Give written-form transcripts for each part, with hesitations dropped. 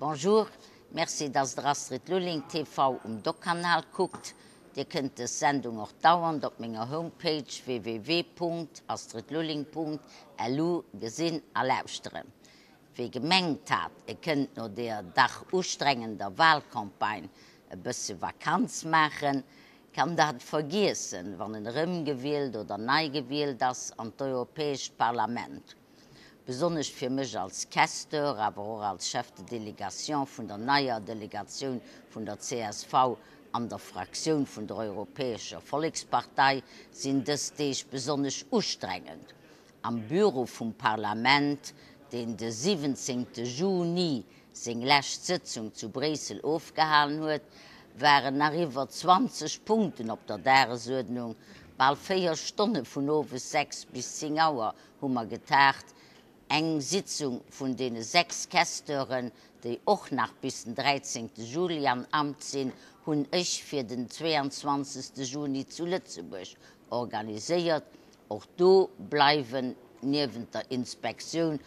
Bonjour, merci dass der Astrid Lulling TV um Doc-Kanal kuckt. Dir kënnt dës Sendung och dauernd op menger Homepage www.astridlulling.lu gesinn a lauschteren. Wie gemengt hat, e kënnt no deeër dach ustrengender Wahlcampagne e bësse Vakanz maachen, kann dat vergiessen, wann en erëmgewielt oder nei gewielt ass an d'Europäescht Parlament. Besonnesch fir mech als Questeur, awer och als Chef de délégation vun der neier Delegatioun vun der csv an der Fraktioun vun der Europäescher Vollekspartei sinn dës Deeg besonnesch ustrengend. Am Büro vum Parlament, deen de 17 Juni seng lescht Sëtzung zu Bréissel ofgehalen huet, waren nach iwwer 20 Punkten op der Dagesuerdnung. Bal 4 Stonne vun owes 6 bis 10 Auer hu mer getagt. Eng Sitzung vun deene 6 Questeuren, déi och nach bis den 13 Juli am Amt sinn, hunn ech fir den 22 Juni zu Lëtzebuerg organiséiert. Och do bleiwen niewent der Inspektioun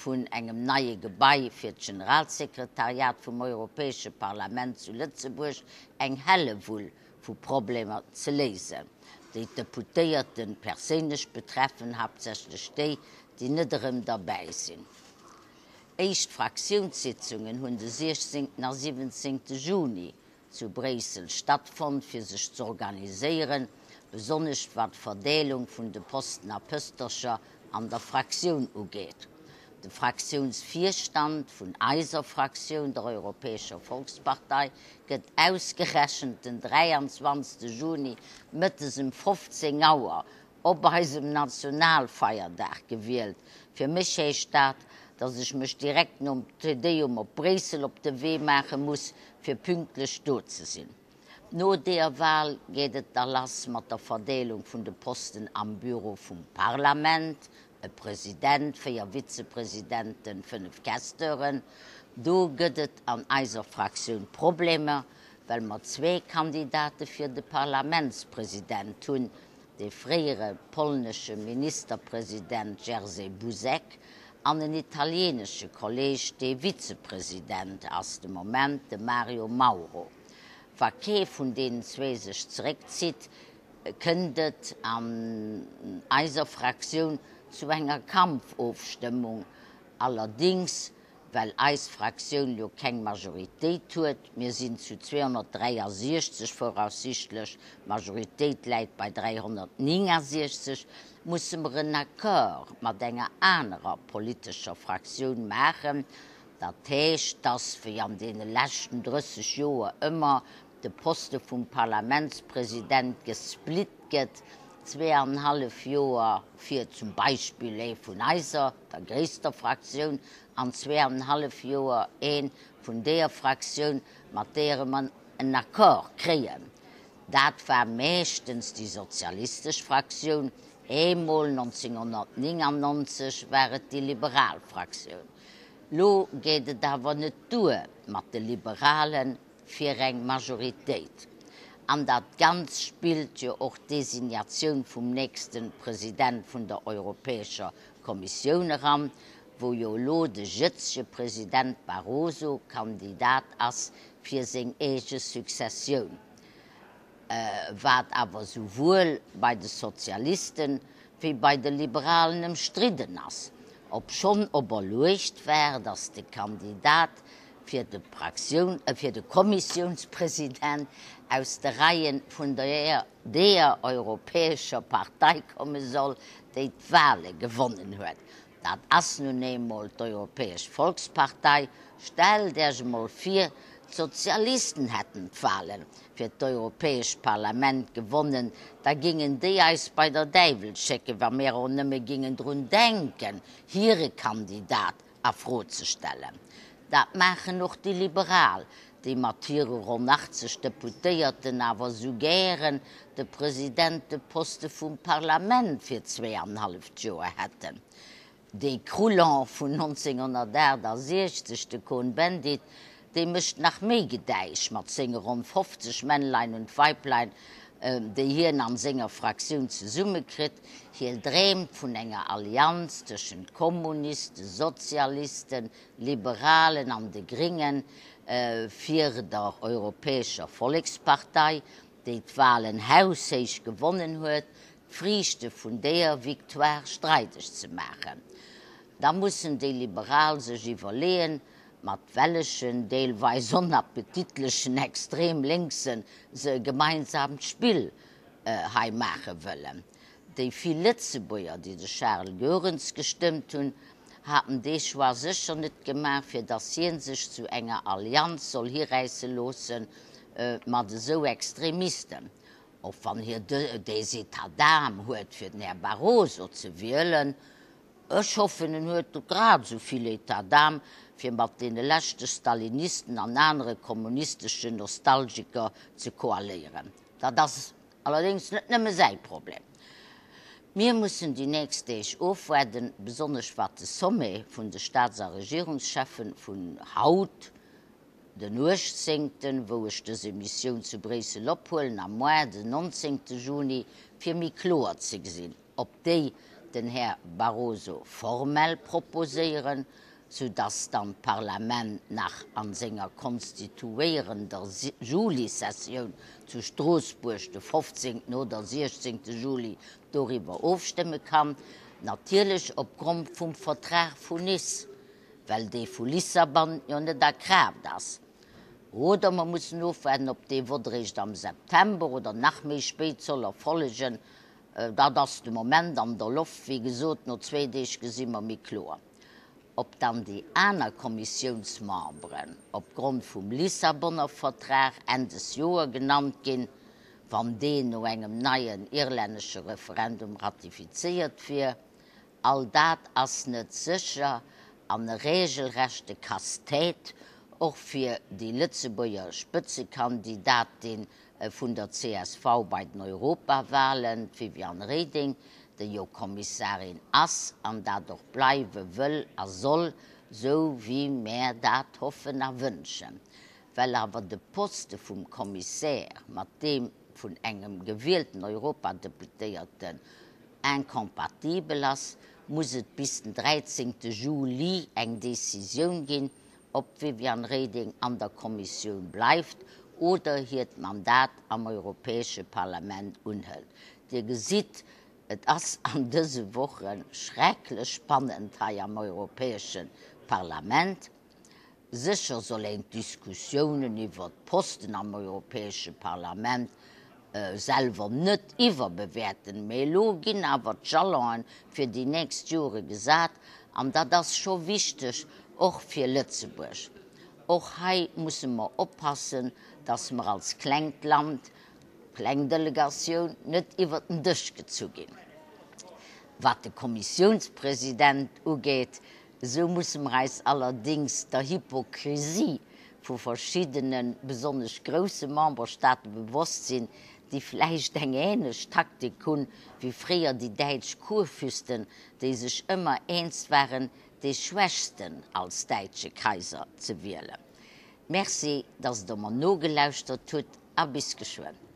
vun engem neie Gebai fir d'Generalsekretariat vum Europäesche Parlament zu Lëtzebuerg eng Hellewull vu Problemer ze léisen, déi d'Deputéierte perséinlech betreffen, haaptsächlech déi, déi net erëm derbäi sinn. Éischt Fraktiounssitzungen hunn de 16. a 17. Juni zu Bréissel stattfonnt, fir sech z'organiséieren, besonnesch wat d'Verdeelung vun de Posten a Pëstercher an der Fraktioun ugeet. De Fraktiounsvirstand vun eiser Fraktioun, der Europäescher Volkspartei, gëtt ausgerechent den 23. Juni mëttes em 15 Auer op eisem Nationalfeierdag gewielt. Fir mech heescht dat, datt ech mech direkt nom Te Deum op Bréissel op de Wee maache muss, fir pünktlech do ze sinn. No deeër Wal geet et da lass mat der Verdeelung vun de Posten am Büro vum Parlament, e President, 4 Vizepresidenten, 5 Questeuren. Do gëtt et an eiser Fraktioun Problemer, well mer zwee Kandidate fir de Parlamentspresident hunn, de fréiere polnesche Ministerpresident Jerzy Buzek an en italieenesche Kolleeg, dee Vizepresident ass de Moment, de Mario Mauro. Wa kee vun deenen zwee sech zeréckzitt, kënnt et an eiser Fraktioun zu enger Kampfofstëmmung, allerdéngs Well eis Fraktioun jo keng Majoritéit huet, mir sinn zu 263 voraussichtlech, d'Majoritéit läit bei 369, musse mer en Accord mat enger anerer politescher Fraktioun maachen. Dat heescht, dass, wéi an deene leschten 30 Joer ëmmer, de Poste vum Parlamentspresident gesplitt gëtt, zweeanenhallef Joer fir zum Beispill ee vun eiser, der gréisster Fraktioun, an zweeanenhallef Joer ee vun deeër Fraktioun, mat deeër mer en Accord kréien. Dat war meeschtens déi sozialistesch Fraktioun, eemol 1999 war et déi liberal Fraktioun. Lo geet et awer net duer mat de Liberalen, fir eng Majoritéit. An dat Ganz spillt jo och d'Designatioun vum nächste President vun der Europäescher Kommissioun eran, wou jo elo de jëtzege President Barroso Kandidat ass fir seng eege Successioun, wat awer souwuel bei de Sozialisten wéi bei de Liberalen ëmstridden ass, obschonn oberluecht war, datt de Kandidat fir de Fraktioun, fir de Kommissiounspresident aus de Reie vun der deeër europäescher Partei komme soll, déi d'Wahle gewonnen huet. Dat ass nun eemol d'Europäesch Volkspartei. Stellt Äech emol vir, d'Sozialisten hätten d'Wahle fir d'Europäescht Parlament gewonnen, da gingen déi eis bei der Däiwel schécken, wa mir och nëmme gingen drun denken, hire Kandidat a Fro ze stellen. Dat maachen och déi Liberal, déi mat hire ronn 80 Deputéierten awer esou gären de Presidenteposte vum Parlament fir zweeanenhalleft Joer hätten. Dee Croulant vun 1968, de Cohn-Bendit, dee mécht nach méi Gedäisch mat senge ronn 50 Männlein und Weiblein. déi hien an senger Fraktioun zesummekritt. Hien dreemt vun enger Allianz tëschent Kommunisten, Sozialisten, Liberalen an de Gringen fir der Europäescher Vollekspartei, déi d'Walen haushéich gewonnen huet, d'Friichte vun deeër Victoire streideg ze maachen. Da mussen déi Liberal sech iwwerleeën, mat wellechen, deelweis onappetitlechen extrem Lénkse se e gemeinsaamt Spill hei maache wëllen. Déi vill Lëtzebuerger, déi de Charles Goerens gestëmmt hunn, haten dee Choix sécher net gemaach, fir datt hien sech zu enger Allianz soll hiräisse loosse mat esou Extremisten. Och wann hie des États d'âme huet fir den Här Barroso ze wielen, ech hoffen en huet grad esou vill États d'âme fir mat deene leschte Stalinisten an anere kommunisteschen Nostalgiker ze koaléieren. Dat ass allerdéngs net nëmme säi Problem. Mir mussen déi nächst Deeg ofwaarden, besonnesch wat de Sommet vun de Staats a Regierungscheffen vun haut, Den uechtzéngten, wou ech dës Emissioun zu Bréissel ophuelen, a moar, den nonzéngte Juni, fir méi kloer ze gesinn, ob déi den Här Barroso formell proposéieren, sou dass dann d'Parlament nach an senger konstituéierender Julisessioun zu Stroossbuerg de 15. Oder 16. Juli doriwwer ofstëmme kann, natierlech opgrond vum Vertrag vu Nice. Well dee vu Lissabon jo net a Kraaft ass. Oder mer mussen ofwaarden, ob dee Vott eréischt am September oder nach méi spéit soll erfollegen. Dat ass de Moment an der Loft. Wéi gesot, no zwéi Deeg gesi mer méi kloer, ob dann déi aner Kommissiounsmemberen opgrond vum Lissabonner Vertrag Enn des Joer genannt ginn, wann deen no engem neien irlännesche Referendum ratifizéiert wier. All dat ass net sécher an e regelrechte Casse-tête, och fir déi Lëtzebuerger Spëtzekandidatin vun der csv bei den Europawalen, d'Viviane Reding, déi jo Kommissarin ass an dat och bleiwe wëll a soll, sou wéi mär dat hoffen a wënschen. Well awer de Poste vum Kommissär mat deem vun engem gewielten Europadeputéierten incompatibel ass, muss et bis den 13 Juli eng Decisioun ginn, ob d'Viviane Reding an der Kommissioun bleift oder hiert Mandat am Europäesche Parlament unhëlt. Dir gesitt, et ass an dëse Woche schrecklech spannend hei am Europäesche Parlament. Sécher soll een d'Diskussiounen iwwert d'Posten am Europäesche Parlament selwer net iwwerbewäerten, mee elo ginn awer d'Jalonen fir déi nächst Jore gesat an dat ass scho wichteg, och fir Lëtzebuerg. Och hei musse mer oppassen, datt mer als klengt Land, kleng Delegatioun, net iwwert den Dësch gezu ginn. Wat de Kommissiounspresident ugeet, Esou musse mer eis allerdéngs der Hypokrisie vu verschiddenen, besonnesch grousse Memberstaate bewosst sinn, déi vläicht eng ähnlech Taktik hunn wéi fréier déi däitsch Kurfürsten, déi sech ëmmer eens waren, dee Schwächsten als däitsche Kaiser ze wielen. Merci, dass Der mer nogelauschtert hutt a bis geschwënn.